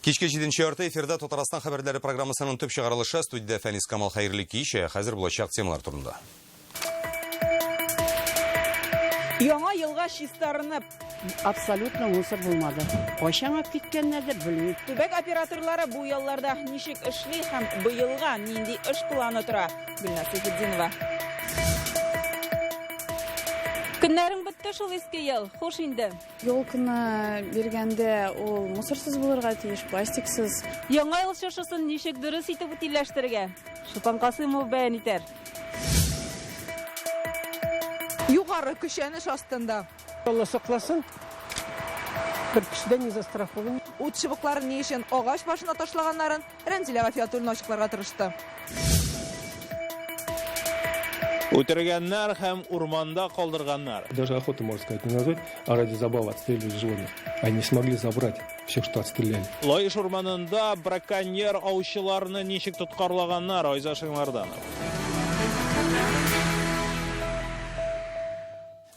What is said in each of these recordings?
Кичке җиденче ярты эфирда Татарстан хәбәрләре программасының төп чыгарылышы студиядә Фәнис Камал хәерле кич. Хәзер булачак темалар турында. Яңа елга чистарынып. Абсолютно мусор булмады. Кайчан алып киткәннәрдер, белмим. Төбәк операторлары бу ялларда ничек эшли һәм быелга нинди эш планы тора? Гөлназ Сәйфетдинова. Көннәрең бетте шул иске ел. Хуш инде. Елканы биргәндә ул мусорсыз булырга тиеш, пластиксыз. Яңа ел чыршысын ничек дөрес итеп утильләштерергә? Чулпан Касыймова бәян итәр. Югары көчәнеш астында. Алла сакласын, бер кеше дә не застрахован. Ут чыбыкларын ни өчен агач башына ташлаганнарын Рәмзилә Гафиятуллина ачыкларга тырышты. Үтергәннәр һәм урманда калдырганнар. Даже охоту, можно сказать, не назвать, а ради забавы отстреливали животных. Они не смогли забрать все, что отстреляли. Лаеш урманында браконьер аучыларны ничек тоткарлаганнар, Айза Шаймарданов.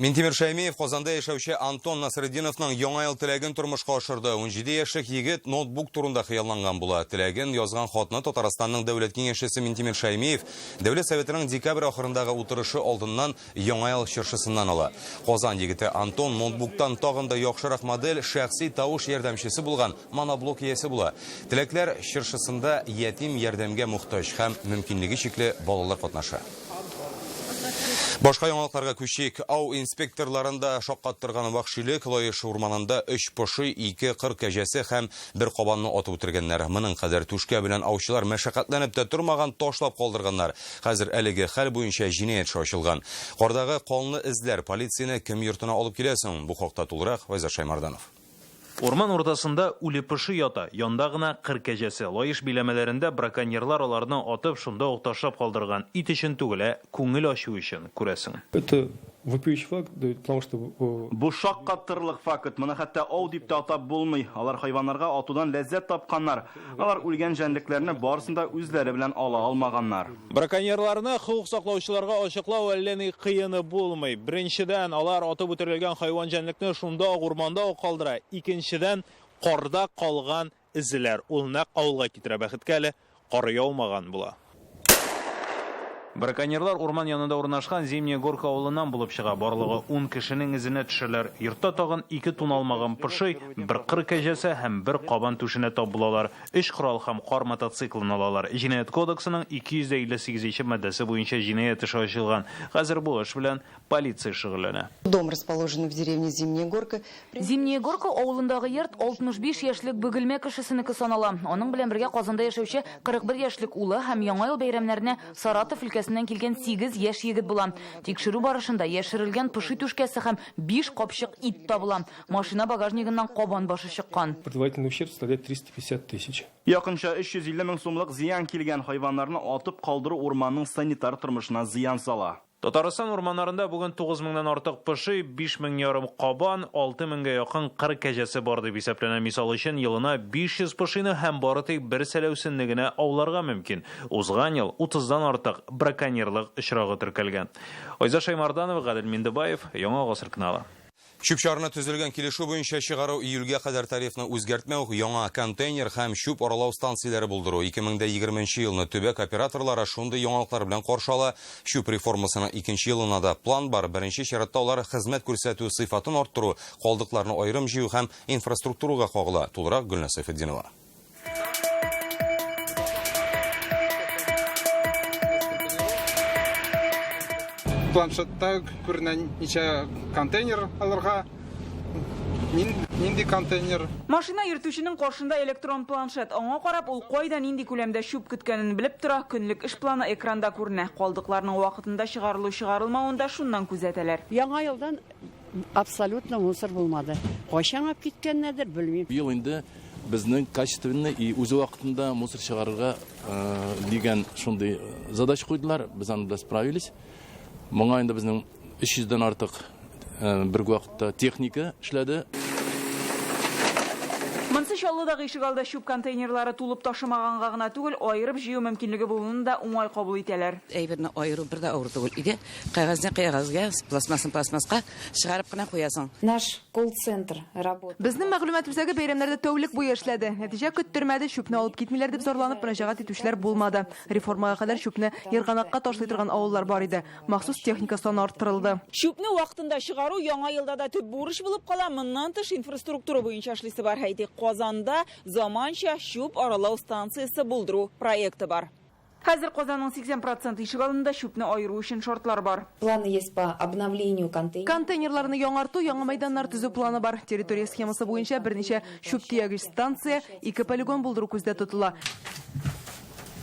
Минтимер Шәймиев Казанда яшәүче Антон Насретдиновның яңа ел теләген тормышка ашырды. 17 яшьлек егет ноутбук турында хыялланган була. Теләген язган хатны Татарстанның Дәүләт Киңәшчесе Минтимер Шәймиев Дәүләт Советының декабрь ахырындагы утырышы алдыннан Яңа ел чыршысыннан ала. Казан егете Антон ноутбуктан тагын да яхшырак модель, шәхси тавыш ярдәмчесе булган моноблок иясе була. Теләкләр чыршысында ятим ярдәмгә мохтаҗ һәм мөмкинлеге чикле балалар катнаша. Башка яңалыкларга күчик. Ау инспекторларын да шаккаттырган вәхшилек Лаеш урманында өч поши, ике кыр кәҗәсе һәм бер кабанны атып үтергәннәр. Моның кадәр түшкә белән аучылар мәшәкатьләнеп тә тормаган, ташлап калдырганнар. Хәзер әлеге хәл буенча җинаять эше ачылган. Кардагы канлы эзләр полицияне кем йортына алып килә соң? Бу хакта тулырак Айзат Шаймарданов. Урман уртасында үле поши ята, янда гына кыр кәҗәсе. Лаеш биләмәләрендә браконьерлар аларны атып, шунда ук ташлап калдырган. Ит өчен түгел, ә күңел ачу өчен, күрәсең. Это вопиющий факт, потому что. Бу шаккатырырлык факт, моны хәтта ау дип тә атап булмый. Алар хайваннарга атудан ләззәт тапканнар. Алар үлгән җәнлекләрне барысын да үзләре белән ала алмаганнар. Браконьерларны хокук саклаучыларга ачыклау әллә ни кыены булмый. Беренчедән, алар атып үтерелгән хайван-җәнлекне шунда ук урманда ук калдыра. Икенчедән, карда калган эзләр. Ул нәкъ авылга китерә. Бәхеткә әле кар яумаган була. Браконьерлар урман янында урнашкан Зимняя Горка авылыннан булып чыга. Барлыгы ун кешенең эзенә төшәләр. Йортта тагын ике туналмаган поши, бер кыр кәҗәсе һәм бер кабан түшенә тап булалар. Өч корал һәм кар мотоциклын алалар. Җинаять кодексының 258 нче маддәсе буенча җинаять эше ачылган. Хәзер бу эш белән полиция шөгыльләнә. Дом расположенный в деревне Зимняя Горка. Зимняя Горка авылындагы йорт 65 яшьлек Бөгелмә кешесенеке санала. Аның белән бергә Казанда яшәүче 41 яшьлек улы һәм Яңа ел бәйрәмнәренә Саратов өлкәсеннән килгән сигез яшь егет була. Тикшерү барышында яшерелгән поши түшкәсе һәм биш капчык ит табыла. Машина багажнигыннан кабан башы чыккан. Предварительный ущерб составляет 350 тысяч. Якынча 350 мең сумлык зыян килгән хайваннарны атып калдыру урманның санитар тормышына зыян сала. Татарстан урманнарында бүген 9 меңнән артык поши, 5 мең ярым кабан, 6 меңгә якын кыр кәҗәсе бар дип исәпләнә. Мисал өчен, елына 500 пошины һәм бары тик бер сәләүсенне генә ауларга мөмкин. Узган ел 30-дан артык браконьерлык очрагы теркәлгән. Айза Шәймарданова, Гадел Миндебаев, Яңа гасыр каналы. Чүп-чарны төзелгән килешү буенча чыгару июльгә кадәр тарифны үзгәртмәү, яңа контейнер һәм чүп аралау станцияләре булдыру. 2020 елны төбәк операторлары шундый яңалыклар белән каршы ала. Чүп реформасының икенче елына да план бар. Беренче чиратта алар хезмәт күрсәтү сыйфатын арттыру, калдыкларны аерым җыю һәм инфраструктурага кагыла. Тулырак Гөлназ Сәйфетдинова. Планшетта күренә ничә контейнер алырга, нинди контейнер. Машина йөртүченең каршында электрон планшет. Аңа карап, ул кайда нинди күләмдә чүп көткәнен белеп тора, көнлек эш планы экранда күренә. Калдыкларның вакытында чыгарылу-чыгарылмавын да шуннан күзәтәләр. Яңа елдан Абсолютно мусор булмады. Кайчан алып киткәннәрдер, белмим. Быел инде безнең качественный и үзе вакытында мусор чыгарырга дигән шундый задача куйдылар. Без аны белән справились. Моңа инде безнең 300 дән артык бер вакытта техника эшләде. Монсы Чаллыдагы ишегалды чүп контейнерлары тулып ташымаганга гына түгел, аерып җыю мөмкинлеге булуны да уңай кабул итәләр. Әйберне аеру бер дә авыр түгел иде. Кәгазьне кәгазьгә, пластмассны пластмасска чыгарып кына куясың. Наш колл-центр работает. Безнең мәгълүмат үзәге бәйрәмнәрдә тәүлек буе эшләде. Нәтиҗә көттермәде, чүпне алып китмиләр дип зарланып мөрәҗәгать итүчеләр булмады. Реформага кадәр чүпне ерганакка ташлый торган авыллар бар иде. Махсус техника саны арттырылды. Чүпне вакытында чыгару яңа елда да төп бурыч булып кала. Моннан тыш инфраструктура буенча эшлисе бар. Әйтик, Казанда заманча чүп аралау станциясе булдыру проекты бар. Хәзер Казанның 80% ишегалдында чүпне аеру өчен шартлар бар. Планы есть по обновлению контейнеров. Контейнерларны яңарту, яңа мәйданнар төзү планы бар. Территория схемасы буенча берничә чүп төягеч станция, ике полигон булдыру күздә тотыла.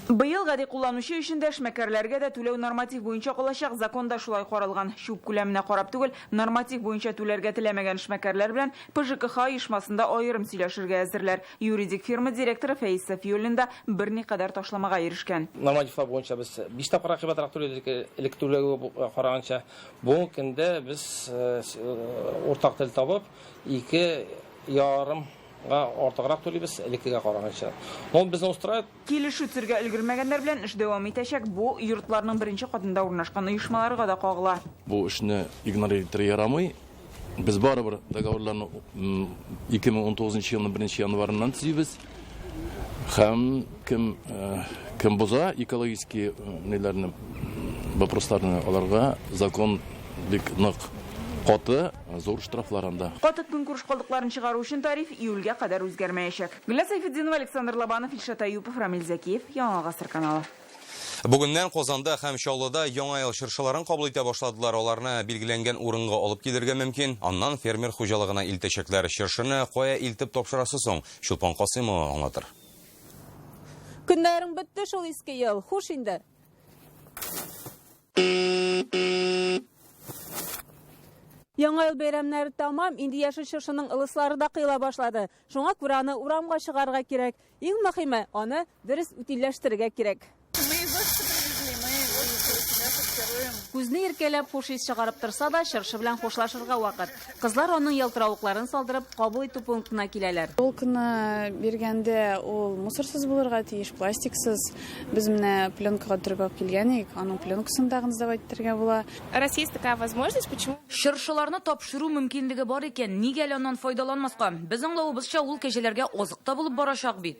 Быел гади кулланучы өчен дә эшмәкәрләргә дә түләү норматив буенча калачак. Законда шулай каралган. Чүп күләменә карап түгел, норматив буенча түләргә теләмәгән эшмәкәрләр белән ПЖКХ оешмасында аерым сөйләшергә әзерләр. Юридик фирма директоры Фәиз Сафиуллин да берникадәр ташламага ирешкән. Нормативлар буенча без 5 тапкыр кыйбатрак түләдек элек түләүгә караганча. Бүгенге көндә без уртак тел табып, 2,5 артыграк түлибез элеккегә караганча. Ул безне устраивает. Килешү төзергә өлгермәгәннәр белән эш дәвам итәчәк. Бу йортларның беренче катында урнашкан оешмаларга да кагыла. Бу эшне игнорировать итәргә ярамый. Без барыбер договорларны 2019 елның 1 январыннан төзибез. Һәм кем кем боза экологический неләрне, вопросларны, аларга закон бик нык каты, зур штрафлар анда. Каты көнкүреш калдыкларын чыгару өчен тариф июльгә кадәр үзгәрмәячәк. Гөлназ Сәйфетдинова, Александр Лобанов, Илшат Аюпов, Рамил Зәкиев, Яңа Гасыр каналы. Бүгеннән Казанда һәм Чаллыда яңа ел чыршыларын кабул итә башладылар. Аларны билгеләнгән урынга алып килергә мөмкин. Аннан фермер хуҗалыгына илтәчәкләр. Чыршыны кая илтеп тапшырасы соң? Чулпан Касыймова аңлатыр. Көннәрең бетте шул иске ел. Хуш инде. Яңа ел бәйрәмнәре тамам, инде яшел чыршының ылыслары да кыйла башлады. Шуңа күрә аны урамга чыгарырга кирәк. Иң мөһиме, аны дөрес үтиләштерергә кирәк. Күзне иркәләп хуш ис чыгарып торса да, чыршы белән хушлашырга вакыт. Кызлар аның ялтыравыкларын салдырып, кабул итү пунктына киләләр. Елканы биргәндә ул мусорсыз булырга тиеш, пластиксыз. Без менә пленкага төреп алып килгән идек, аның пленкасын тагын сдавать итәргә була. Раз есть такая возможность, почему? Чыршыларны тапшыру мөмкинлеге бар икән, нигә әле аннан файдаланмаска? Без аңлавыбызча, ул кәҗәләргә азык та булып барачак бит.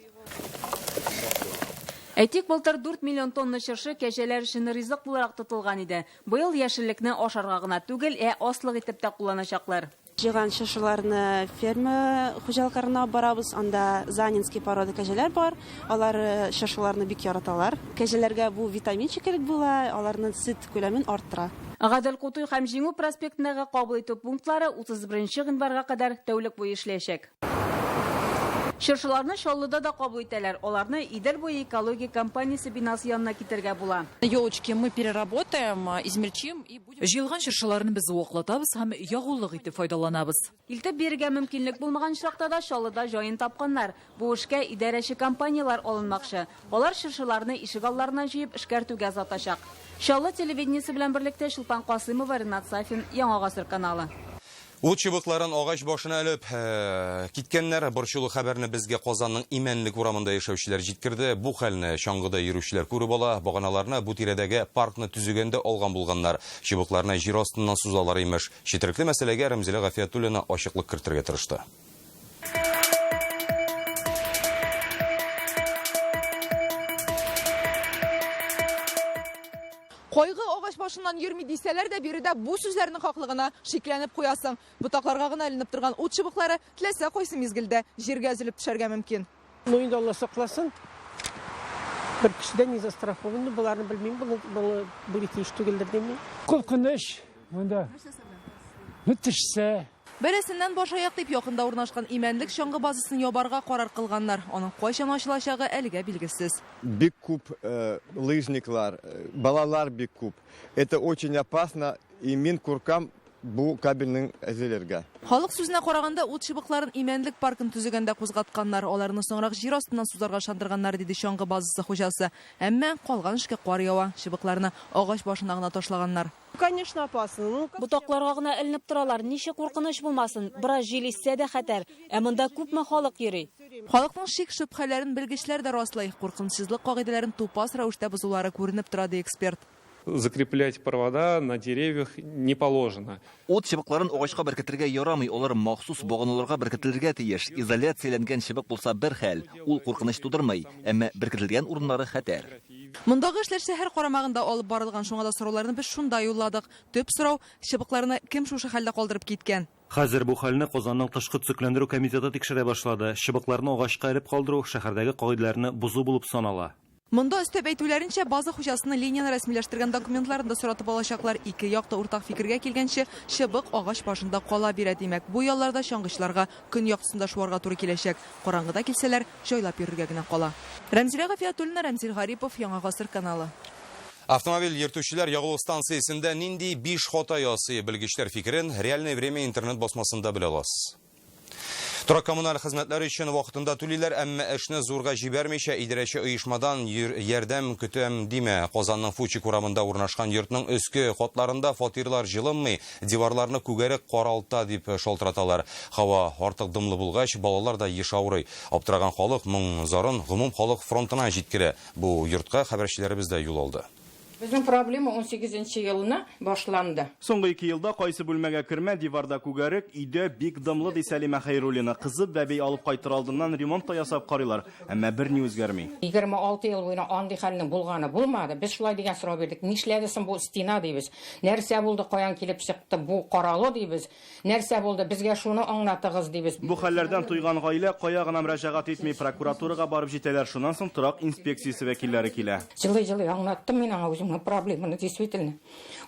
Әйтик, былтыр 4 миллион тонна чыршы кәҗәләр өчен ризык буларак тотылган иде. Быел яшеллекне ашарга гына түгел, ә аслык итеп тә кулланачаклар. Җыйган чыршыларны ферма хуҗалыкларына алып барабыз. Анда занинский порода кәҗәләр бар. Алар чыршыларны бик яраталар. Кәҗәләргә бу витамин шикелле була, аларның сөт күләмен арттыра. Гадел Кутуй һәм Җиңү проспектындагы кабул итү пунктлары 31 гыйнварга кадәр тәүлек буе эшләячәк. Чыршыларны Чаллыда да кабул итәләр. Аларны Идел буе экология компаниясе бинасы янына китерергә була. Елочки мы переработаем, измельчим и будем. Җыелган чыршыларны без ваклатабыз һәм ягулык итеп файдаланабыз. Илтеп бирергә мөмкинлек булмаган очракта да Чаллыда җаен тапканнар. Бу эшкә идарәче компанияләр алынмакчы. Алар чыршыларны ишек алларыннан җыеп эшкәртүгә озатачак. Чаллы телевидениесе белән берлектә Чулпан Касыймова, Ринат Сафин, Яңа Гасыр каналы. Ут чыбыкларын агач башына элеп киткәннәр. Борчулы хәбәрне безгә Казанның Имәнлек урамында яшәүчеләр җиткерде. Бу хәлне чаңгыда йөрүчеләр күреп ала. Баганаларны бу тирәдәге паркны төзегәндә алган булганнар. Чыбыкларны җир астыннан сузалар имеш. Четерекле мәсьәләгә Рәмзилә Гафиятуллина ачыклык кертергә тырышты. Кайгы агач башыннан йөрми дисәләр дә, биредә бу сүзләрнең хаклыгына шикләнеп куясың. Ботакларга гына эленеп торган ут чыбыклары теләсә кайсы мизгелдә җиргә өзелеп төшәргә мөмкин. Ну инде Алла сакласын. Бер кеше дә не застрахован, боларны белмим, моны бу тиеш түгелдер дим мин. Куркыныч монда. Ну төшсә. Бәласеннән баш аяк дип якында урнашкан Имәнлек чаңгы базасын ябарга карар кылганнар. Аның кайчан ачылачагы әлегә билгесез. Бик күп лыжниклар, балалар бик күп. Это очень опасно, и мин куркам. бу кабельнең өзелергә. Халык сүзенә караганда, ут чыбыкларын Имәнлек паркын төзегәндә кузгатканнар. Аларны соңрак җир астыннан сузарга ышандырганнар, диде чаңгы базасы хуҗасы. Әмма калган эшкә кар ява, чыбыкларны агач башына гына ташлаганнар. Конечно, опасно. Ну, Ботакларга гына эленеп торалар. Ничек куркыныч булмасын? Бераз җил иссә дә хәтәр. Ә монда күпме халык йөри? Халыкның шик-шөбһәләрен белгечләр дә раслый. Куркынычсызлык кагыйдәләрен тупас рәвештә бозулары күренеп тора, ди эксперт. Закреплять провода на деревьях не положено. Ут чыбыкларын агачка беркетергә ярамый, алар махсус баганаларга беркетелергә тиеш. Изоляцияләнгән чыбык булса бер хәл, ул куркыныч тудырмый, әмма беркетелгән урыннары хәтәр. Мондагы эшләр шәһәр карамагында алып барылган, шуңа да сорауларны без шунда юлладык. Төп сорау, чыбыкларны кем шушы хәлдә калдырып киткән? Хәзер бу хәлне Казанның тышкы төзекләндерү комитеты тикшерә башлады. Чыбыкларны агачка элеп калдыру шәһәрдәге кагыйдәләрне бозу булып санала. Монда өстәп әйтүләренчә, база хуҗасының линияне рәсмиләштергән документларын да соратып алачаклар. Ике як та уртак фикергә килгәнче, чыбык агач башында кала бирә, димәк. Бу ялларда чаңгычыларга көн яктысында шуарга туры киләчәк. Караңгыда килсәләр, җайлап йөрергә генә кала. Рәмзилә Гафиятуллина, Рәмзил Гарипов, Яңа Гасыр каналы. Автомобиль йөртүчеләр ягулык станциясендә нинди 5 хата ясый? Белгечләр фикерен Реальное время интернет басмасында белә аласыз. Торак коммуналь хезмәтләр өчен вакытында түлиләр, әмма эшне зурга җибәрмичә идарәче оешмадан ярдәм көтәм димә. Казанның Фучик урамында урнашкан йортның өске катларында фатирлар җылынмый, диварларны күгәрек каралта дип шалтыраталар. Һава артык дымлы булгач, балалар да еш авырый. Аптыраган халык моң зарын гомум халык фронтына җиткерә. Бу йортка хәбәрчеләребез дә юл алды. Безнең проблема 18 елына башланды. Соңгы 2 елда кайсы бүлмәгә кермә, диварда күгәрек, өйдә бик дымлы, ди Сәлимә Хәйруллина. Кызы бәби алып кайтыр алдыннан ремонт та ясап карыйлар, әмма берни үзгәрми. 26 ел буена андый хәлнең булганы булмады. Без шулай дигән сорау бирдек. Нишләде соң бу стена дибез? Нәрсә булды, каян килеп чыкты бу каралы дибез? Нәрсә булды, безгә шуны аңлатыгыз дибез. Бу хәлләрдән туйган гаилә кая гына мөрәҗәгать итми, прокуратурага барып җитәләр. Шуннан соң торак инспекциясе вәкилләре килә. Җылый-җылый аңлаттым мин аңа үземнең проблеманы, действительно.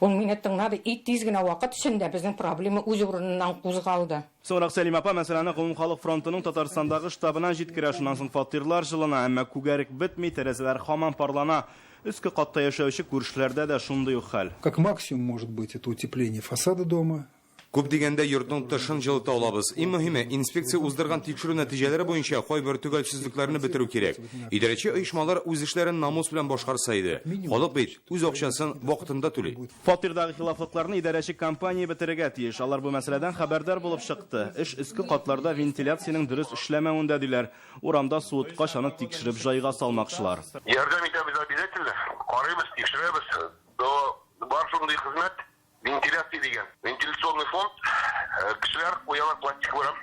Ул мине тыңлады, и тиз генә вакыт эчендә безнең проблема үз урыныннан кузгалды. Соңрак Сәлимә апа мәсьәләне Гомумхалык фронтының Татарстандагы штабына җиткерә. Шуннан соң фатирлар җылына, әмма күгәрек бетми, тәрәзәләр һаман парлана. Өске катта яшәүче күршеләрдә дә шундый ук хәл. Как максимум может быть это утепление фасада дома. Күп дигәндә йортның тышын җылыта алабыз. Иң мөһиме, инспекция уздырган тикшерү нәтиҗәләре буенча кайбер төгәлсезлекләрне бетерү кирәк. Идарәче оешмалар үз эшләрен намус белән башкарса иде. Халык бит үз акчасын вакытында түли. Фатирдагы хилафлыкларны идарәче компания бетерергә тиеш. Алар бу мәсьәләдән хәбәрдар булып чыкты. Эш өске катларда вентиляциянең дөрес эшләмәвендә диләр. Урамда суыткач аны тикшереп җайга салмакчылар. Ярдәм итәбез обязательно. Карыйбыз, тикшерәбез. Бар шундый хезмәт. Вентиляция дигән. Вентиляционный фонд, кешеләр куялар пластик урам,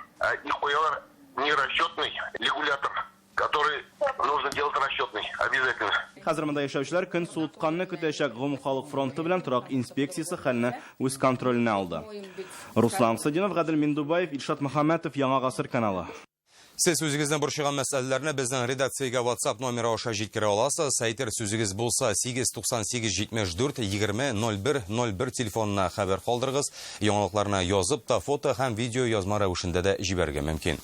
и куялар нерасчетный регулятор, который нужно делать расчетный, обязательно. Хәзер монда яшәүчеләр көн суытканны көтәчәк. Гомумхалык фронты белән торак инспекциясе хәлне үз контроленә алды. Руслан Садинов, Гадел Миндубаев, Илшат Мөхәммәтов, Яңа Гасыр каналы. Сез үзегезнең борчыган мәсьәләләрне безнең редакциягә WhatsApp номеры аша җиткерә аласыз. Әйтер сүзегез булса 898 74 20 01 01 телефонына хәбәр калдырыгыз. Яңалыкларны язып та фото һәм видео язма рәвешендә дә җибәрергә мөмкин.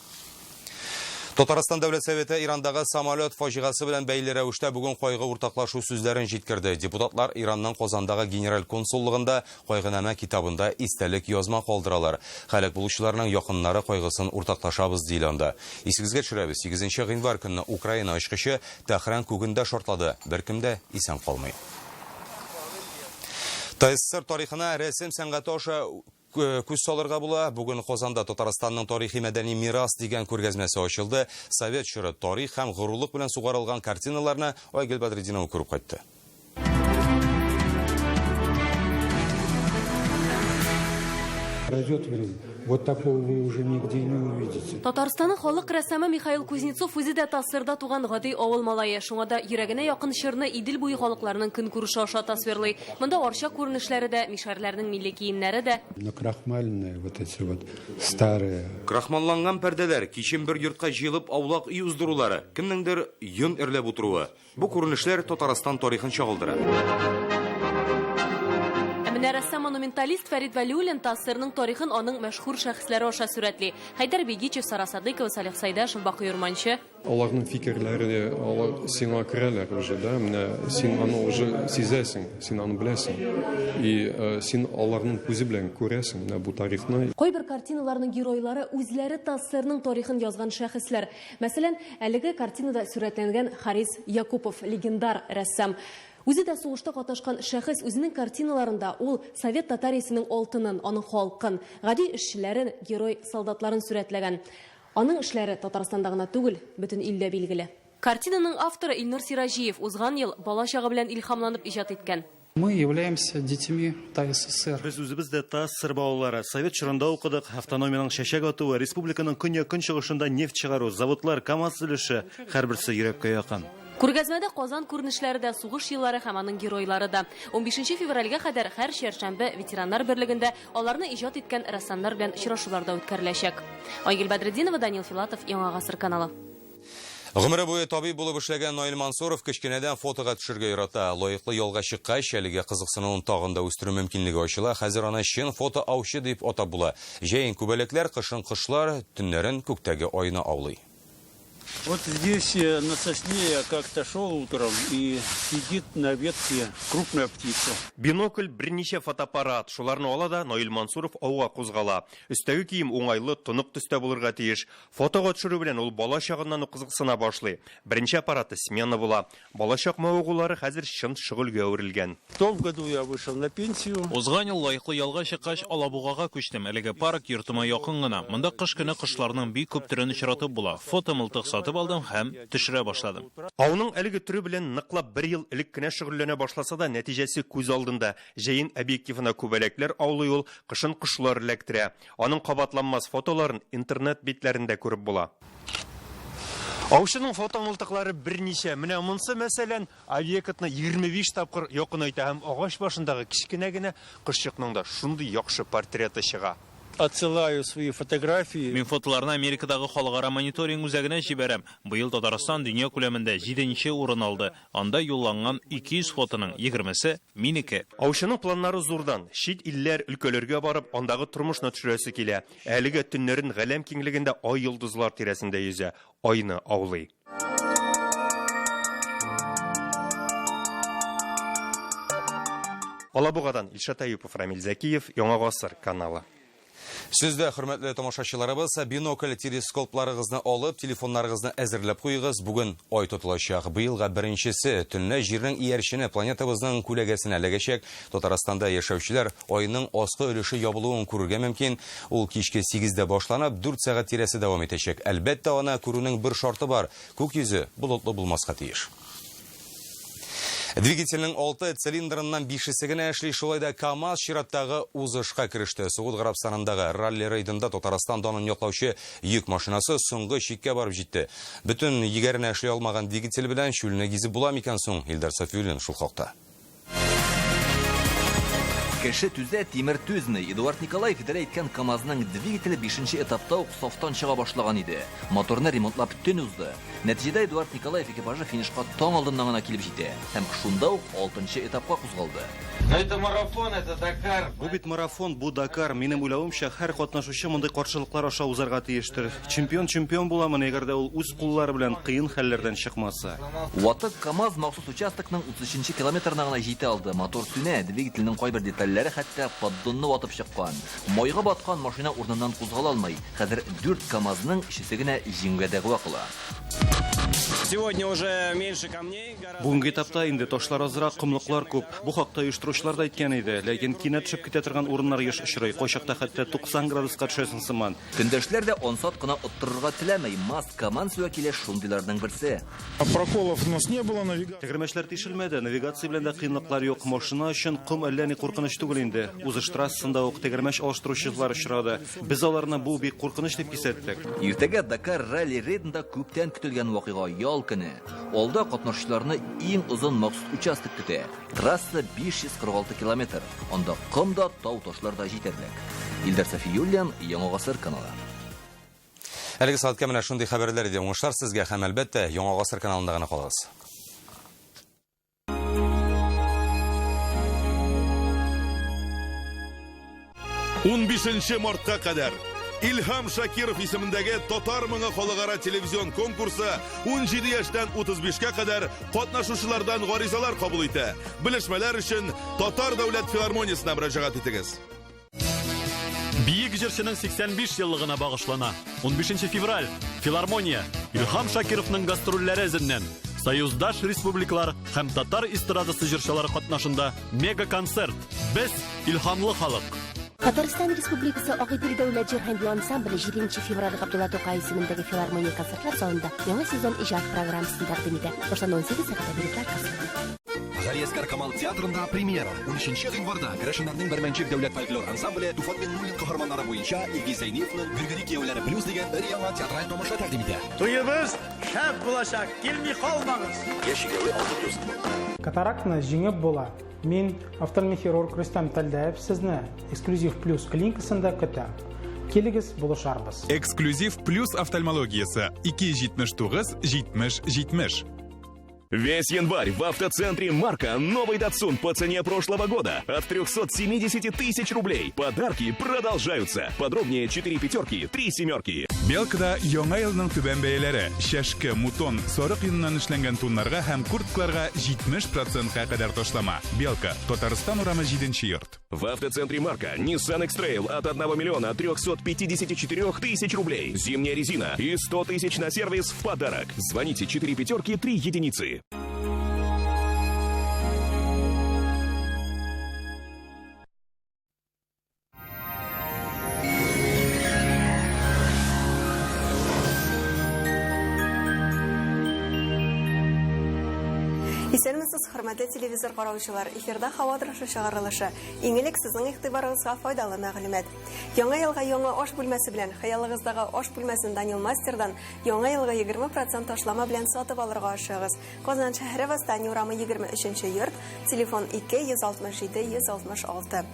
Татарстан Дәүләт Советы Ирандагы самолет фаҗигасе белән бәйле рәвештә бүген кайгы уртаклашу сүзләрен җиткерде. Депутатлар Иранның Казандагы генераль консуллыгында кайгынамә китабында истәлек язма калдыралар. Һәлак булучыларның якыннары кайгысын уртаклашабыз диелә анда. Исегезгә төшерәбез, 8 гыйнвар көнне Украина очкычы Тәһран күгендә шартлады. Беркем дә исән калмый. ТССР тарихына рәсем сәнгате аша күз салырга була. Бүген Казанда Татарстанның тарихи мәдәни мирас дигән күргәзмәсе ачылды. Совет чоры тарих һәм горурлык белән сугарылган картиналарны Айгөл Бәдретдинова күреп кайтты. Пройдет время, вот такого вы уже нигде не увидите. Татарстанның халык рәссамы Михаил Кузнецов үзе дә ТАССРда туган гади авыл малае. Шуңа да йөрәгенә якын чорны Идел буе халыкларының көнкүреше аша тасвирлый. Монда Арча күренешләре дә, мишәрләрнең милли киемнәре дә. Накрахмаленные вот эти вот старые. Крахмалланган пәрдәләр, кичен бер йортка җыелып аулак өй уздырулары, кемнеңдер йон эрләп утыруы. Бу күренешләр Татарстан тарихын чагылдыра. Ә менә рәссам-монументалист Фәрит Вәлиуллин ТАССРның тарихын аның мәшһүр шәхесләре аша сурәтли. Хәйдәр Бигичев, Сара Садыйкова, Салих Сайдашев, Бакый Урманче. Аларның фикерләре, алар сиңа керәләр уже, да, менә син аны уже сизәсең, син аны беләсең. И син аларның күзе белән күрәсең менә бу тарихны. Кайбер картиналарның геройлары үзләре ТАССРның тарихын язган шәхесләр. Мәсәлән, әлеге картинада сурәтләнгән Харис Якупов, легендар рәссам. Үзе дә сугышта катнашкан шәхес үзенең картиналарында ул Совет Татариясенең алтынын, аның халкын, гади эшчеләрен, герой солдатларын сурәтләгән. Аның эшләре Татарстанда гына түгел, бөтен илдә билгеле. Картинаның авторы Илнур Сираҗиев узган ел бала чагы белән илһамланып иҗат иткән. Мы являемся детьми ТАССР. Без үзебез дә ТАССР балалары. Совет чорында укыдык, автономиянең чәчәк атуы, республиканың көньяк-көнчыгышында нефть чыгару, заводлар, КАМАЗ төзелеше, һәрберсе йөрәккә якын. Күргәзмәдә Казан күренешләре дә, сугыш еллары һәм аның геройлары да. 15 февральгә кадәр һәр чәршәмбе ветераннар берлегендә аларны иҗат иткән рәссамнар белән очрашулар да үткәреләчәк. Айгөл Бәдретдинова, Данил Филатов, Яңа Гасыр каналы. Гомере буе табиб булып эшләгән Наил Мансуров кечкенәдән фотога төшергә ярата. Лаеклы ялга чыккач, әлеге кызыксынуын тагын да үстерү мөмкинлеге ачыла. Хәзер аны чын фото аучы дип атап була. Җәен күбәләкләр, кышын кошлар, төннәрен күктәге айны аулый. Вот здесь на сосне я как-то шел утром, и сидит на ветке крупная птица. Бинокль, берничә фотоаппарат. Шуларны ала да Наил Мансуров ауга кузгала. Өстәге кием уңайлы, тонык төстә булырга тиеш. Фотога төшерү белән ул бала чагыннан ук кызыксына башлый. Беренче аппараты Смена була. Балачак мавыгулары хәзер чын шөгыльгә әверелгән. В том году я вышел на пенсию. Узган ел лаеклы ялга чыккач, Алабугага күчтем. Әлеге парк йортыма якын гына. Монда кыш көне кошларның бик күп төрен очратып була. Фотомылтык сатып алдым һәм төшерә башладым. Ауның әлеге төре белән ныклап бер ел элек кенә шөгыльләнә башласа да, нәтиҗәсе күз алдында. Җәен объективына күбәләкләр аулый ул, кышын кошлар эләктерә. Аның кабатланмас фотоларын интернет битләрендә күреп була. Аучының фотомылтыклары берничә. Менә монсы, мәсәлән, объектны 25 тапкыр якынайта һәм агач башындагы кечкенә генә кошчыкның да шундый яхшы портреты чыга. Отсылаю свои фотографии. Мин фотоларны Америкадагы халыкара мониторинг үзәгенә җибәрәм. Быел Татарстан дөнья күләмендә 7нче урын алды. Анда юлланган 200 фотоның 20се минеке. Аучының планнары зурдан. Чит илләр, өлкәләргә барып, андагы тормышны төшерәсе килә. Әлегә төннәрен галәм киңлегендә ай йолдызлар тирәсендә йөзә, айны аулый. Алабугадан Илшат Әюпов, Рамил Зәкиев, Яңа Гасыр каналы. Сез дә, хөрмәтле тамашачыларыбыз, бинокль телескопларыгызны алып, телефоннарыгызны әзерләп куегыз. Бүген ай тотылачак. Быелга беренчесе төнлә Җирнең иярчене планетабызның күләгәсенә эләгәчәк. Татарстанда яшәүчеләр айның аскы өлеше ябылуын күрергә мөмкин. Ул кичке 8дә башланып, 4 сәгать тирәсе дәвам итәчәк. Әлбәттә, аны күрүнең бер шарты бар. Күк йөзе болытлы булмаска тиеш. Двигательнең 6 цилиндрыннан 5-се генә эшли, шулай да КАМАЗ чираттагы узышка кереште. Согуд Гарәбстанындагы ралли рейдында Татарстан данын яклаучы йөк машинасы соңгы чиккә барып җитте. Бөтен егәренә эшли алмаган двигатель белән чүлне гизеп була микән соң? Илдар Сафиуллин шул хакта. Кеше түзә, тимер түзми. Эдуард Николаев идарә иткән КАМАЗның двигателе 5нче этапта ук сафтан чыга башлаган иде. Моторны ремонтлап төн узды. Нәтиҗәдә Эдуард Николаев экипажы финишка таң алдыннан гына килеп җитә һәм шунда ук 6нчы этапка кузгалды. Но это марафон, это Дакар. Бу бит марафон, бу Дакар. Минем уйлавымча, һәр катнашучы мондый каршылыклар аша узарга тиештер. Чемпион чемпион буламыни, әгәр дә ул үз куллары белән кыен хәлләрдән чыкмаса. Ватык КАМАЗ махсус участокның 33 километрына гына җитә алды. Мотор сүнә, двигательнең кайбер детальләре хәтта поддонны ватып чыккан. Майга баткан машина урыныннан кузгала алмый. Хәзер 4 КАМАЗның өчесе генә җиңүгә дәгъва кыла. Сегодня уже меньше камней. Бүгенге этапта инде ташлар азрак, комлыклар күп. Бу хакта оештыручылар да әйткән иде. Ләкин кинәт төшеп китә торган урыннар еш очрый. Кайчакта хәтта 90 градуска төшәсең сыман. Көндәшләр дә ансат кына оттырырга теләми. МАЗ командасы вәкиле шундыйларның берсе. Проколов у нас не было, навигация. Тәгәрмәчләр тишелмәде, навигация белән дә кыенлыклар юк. Машина өчен ком әллә ни куркыныч түгел инде. Узыш трассасында ук тәгәрмәч алыштыручылар очрады. Без аларны бу бик куркыныч дип кисәттек. Иртәгә Дакар ралли рейдында күптән көтелгән вакыйга ял көне. Алда катнашучыларны иң озын махсус участок көтә. Трасса 546 километр. Анда ком да, тау ташлар да җитәрлек. Илдар Сафиуллин, Яңа Гасыр каналы. Әлеге сәгатькә менә шундый хәбәрләр иде. Уңышлар сезгә һәм әлбәттә Яңа Гасыр каналында гына калыгыз. 15 мартка кадәр Илһам Шакиров исемендәге Татар моңы халыкара телевизион конкурсы 17 яшьтән 35-кә кадәр катнашучылардан гаризалар кабул итә. Белешмәләр өчен Татар дәүләт филармониясенә мөрәҗәгать итегез. Биек җырчының 85 еллыгына багышлана. 15 февраль. Филармония. Илһам Шакировның гастрольләре эзеннән. Союздаш республикалар һәм татар эстрадасы җырчылары катнашында мега-концерт. Без илһамлы халык. Татарстан Республикасы Агыйдел дәүләт җыр һәм бию ансамбле 7 февраль Габдулла Тукай исемендәге филармония концертлар залында яңа сезон иҗат программасын тәкъдим итә. Башлану 18 сәгатьтә билетлар кассада. Галиәсгар Камал театрында премьера. 13 гыйнварда керәшеннәрнең Бәрмәнчек дәүләт фольклор ансамбле Туфан Миңнуллин каһарманнары буенча Илгиз Зәйниевның Гөргөри кияүләре плюс дигән өр-яңа театраль тамаша тәкъдим итә. Туебыз шәп булачак, килми калмагыз! Яшь чикләве 6 плюс. Катарактаны җиңеп була. Мин, офтальмохирург Рөстәм Тәлдәев, сезне Эксклюзив Плюс клиникасында көтәм. Килегез, булышарбыз. Эксклюзив Плюс офтальмологиясе 279 70 70. Весь январь в автоцентре Марка новый Датсун по цене прошлого года от 370 тысяч рублей. Подарки продолжаются. Подробнее 4 пятерки, 3 семерки. Белкада яңа елның түбән бәяләре. Чәшке, мутон, сарык йоныннан эшләнгән туннарга һәм курткаларга 70 процентка кадәр ташлама. Белка, Татарстан урамы 7 йорт. В автоцентре Марка Nissan X-Trail от 1 миллиона 354 тысяч рублей. Зимняя резина и 100 тысяч на сервис в подарок. Звоните 4 пятерки 3 единицы. Исәнмесез, хөрмәтле телевизор караучылар. Эфирда һава торышы чыгарылышы. Иң элек сезнең игътибарыгызга файдалы мәгълүмат. Яңа елга яңа аш бүлмәсе белән хыялыгыздагы аш бүлмәсен Данил Мастердан яңа елга 20% ташлама белән сатып алырга ашыгыгыз. Казан шәһәре Восстание урамы 23 йорт, телефон 2 167 166.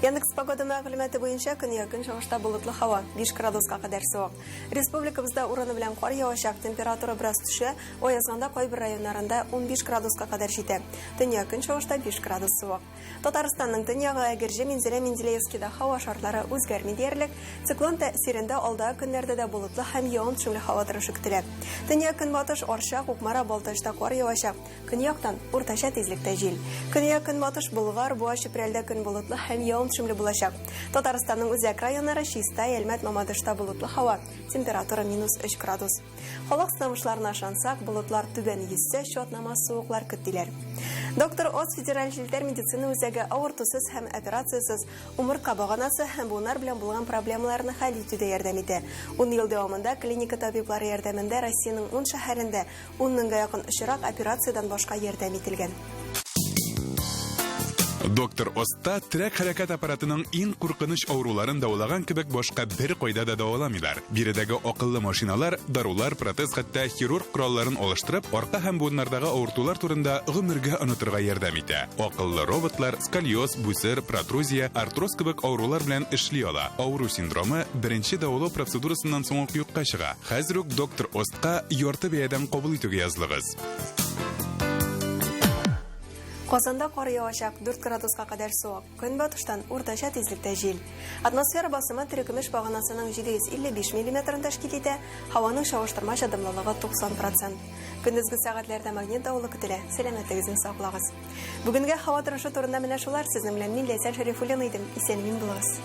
Яндекс погода мәгълүматы буенча көньяк-көнчыгышта болытлы һава, 5 градуска кадәр суык. Республикабызда урыны белән кар явачак, температура бераз төшә, аязганда кайбер районнарында 15 градуска кадәр җитә. Төньяк-көнчыгышта 5 градус суык. Татарстанның төньягы Әгерҗе, Минзәлә, Менделеевскида һава шартлары үзгәрми диярлек. Циклон тәэсирендә алдагы көннәрдә дә болытлы һәм явым-төшемле һава торышы көтелә. Төньяк-көнбатыш Арча, Кукмара, Балтачта кар явачак. Көньяктан уртача тизлектә җил. Көньяк-көнбатыш Болгар, Буа, Чүпрәлдә көн болытлы һәм явым-төшемле булачак. Татарстанның үзәк районнары Чистай, Әлмәт, Мамадышта болытлы һава, температура минус 3 градус. Халык сынамышларына ышансак, болытлар түбән йөзсә, чатнама суыклар көт диләр. Доктор Оз федераль челтәр медицина үзәге авыртусыз һәм операциясез умыртка баганасы һәм буыннар белән булган проблемаларны хәл итүдә ярдәм итә. Ун ел дәвамында клиника табиблары ярдәмендә Россиянең ун шәһәрендә ун меңгә якын очрак операциядән башка ярдәм ителгән. Доктор Оста терәк хәрәкәт аппаратының иң куркыныч авыруларын дәвалаган кебек башка бер кайда да дәваламыйлар. Биредәге акыллы машиналар, дарулар, протез, хәтта хирург коралларын алыштырып, арка һәм буыннардагы авыртулар турында гомергә онытырга ярдәм итә. Акыллы роботлар сколиоз, бүсер, протрузия, артроз кебек авырулар белән эшли ала. Авыру синдромы беренче дәвалау процедурасыннан соң ук юкка чыга. Хәзер үк доктор Остка ярты бәядән кабул итүгә язылыгыз. Казанда кар явачак, 4 градуска кадәр суык. Көнбатыштан уртача тизлектә җил. Атмосфера басымы терекөмеш баганасының 755 миллиметрын тәшкил итә, һаваның чагыштырмача дымлылыгы 90 процент. Көндезге сәгатьләрдә магнит давылы көтелә. Сәламәтлегезне саклагыз. Бүгенге һава торышы турында менә шулар. Сезнең белән мин Ләйсән Шәрифуллина идем. Исән-имин булыгыз.